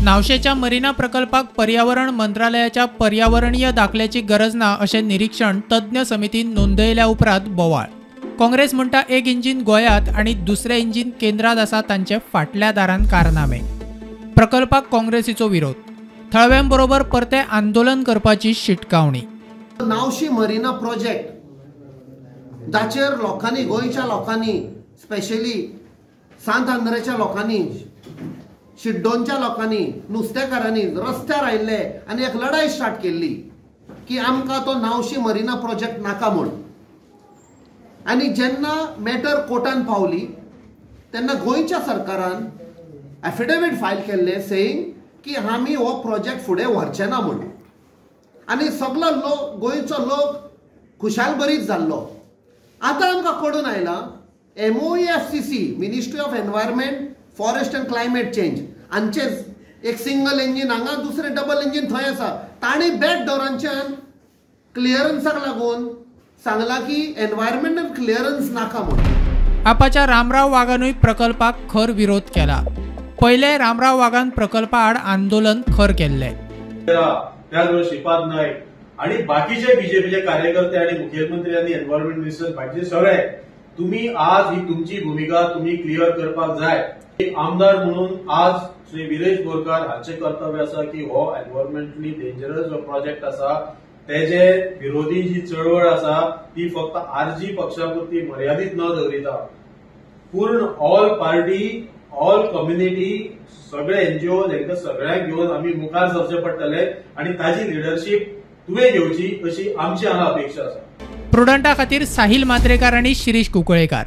नावशेच्या marina प्रकल्पाक पर्यावरण मंत्रालयाच्या पर्यावरणीय दाखल्याची गरज ना अशें निरीक्षण तज्ञ समितीन नोंदयल्या उपरांत बोवाळ. काँग्रेस म्हणटा एक इंजीन गोंयांत आनी दुसरें इंजीन केंद्रांत आसा तांचे फाटल्या दारान कारनामे. प्रकल्पाक काँग्रेसीचो विरोध, थळाव्यांबरोबर परते आंदोलन करपाची शिटकावणी. नावशी मरिना प्रोजेक्ट जाचेर लोकांनी, गोंयच्या लोकांनी, स्पेशली सांत आंद्रेच्या लोकांनी, शिड्डोनच्या लोकांनी, नुस्तेकारांनी रस्त्यार आयिल्ले आनी एक लढाई स्टार्ट केल्ली की आमकां तो नावशी मरिना प्रोजेक्ट नाका म्हूण. आनी जेन्ना मॅटर कोर्टान पावली तेन्ना गोंयच्या सरकारान एफिडेवीट फायल केल्ले सेईंग की आमी हो प्रोजेक्ट फुडें व्हरचे ना म्हूण. आनी सगलो लोक, गोंयचो लोक खुशाल बरीच जाल्लो. आतां आमकां कळून आयलां MOEFCC, ministry of environment forest and climate change, हांचे एक सिंगल इंजीन हांगा, दुसरें डबल इंजीन थंय आसा. तांणी बॅक डोरांच्यान क्लियरन्साक लागून सांगला की एनवायरमेंटल क्लियरन्स नाका म्हूण. आपाच्या रामराव वागानूय प्रकल्पाक खर विरोध केला. पयले रामराव वागान प्रकल्पा आड आंदोलन खर केल्ले. त्याचबरोबर श्रीपाद नायक आणि बाकीचे बीजेपीचे कार्यकर्ते आणि मुख्यमंत्री आणि एनवायरमेंट मिनिस्टर बाकीचे सगळे, तुम्ही आज ही तुमची भूमिका तुम्ही क्लियर करपाक जाय. आमदार म्हणून आज श्री विरेश बोरकार हांचे कर्तव्य आसा की हो एनवायरमेंटली डेंजरस जो प्रोजेक्ट आसा तेजे विरोधी जी चळवळ आसा ती फक्त आरजी पक्षापुरती मर्यादित न दवरिता पूर्ण ऑल पार्टी, ऑल कम्युनिटी, सगळे एनजीओ हांकां सगळ्यांक घेवन आमी मुखार सरचे पडटले आनी ताजी लिडरशीप तुवें घेवची अशी आमची हांगा अपेक्षा आसा. प्रुडंटा खातीर साहिल मात्रेकार आनी शिरीष कुंकळेकार.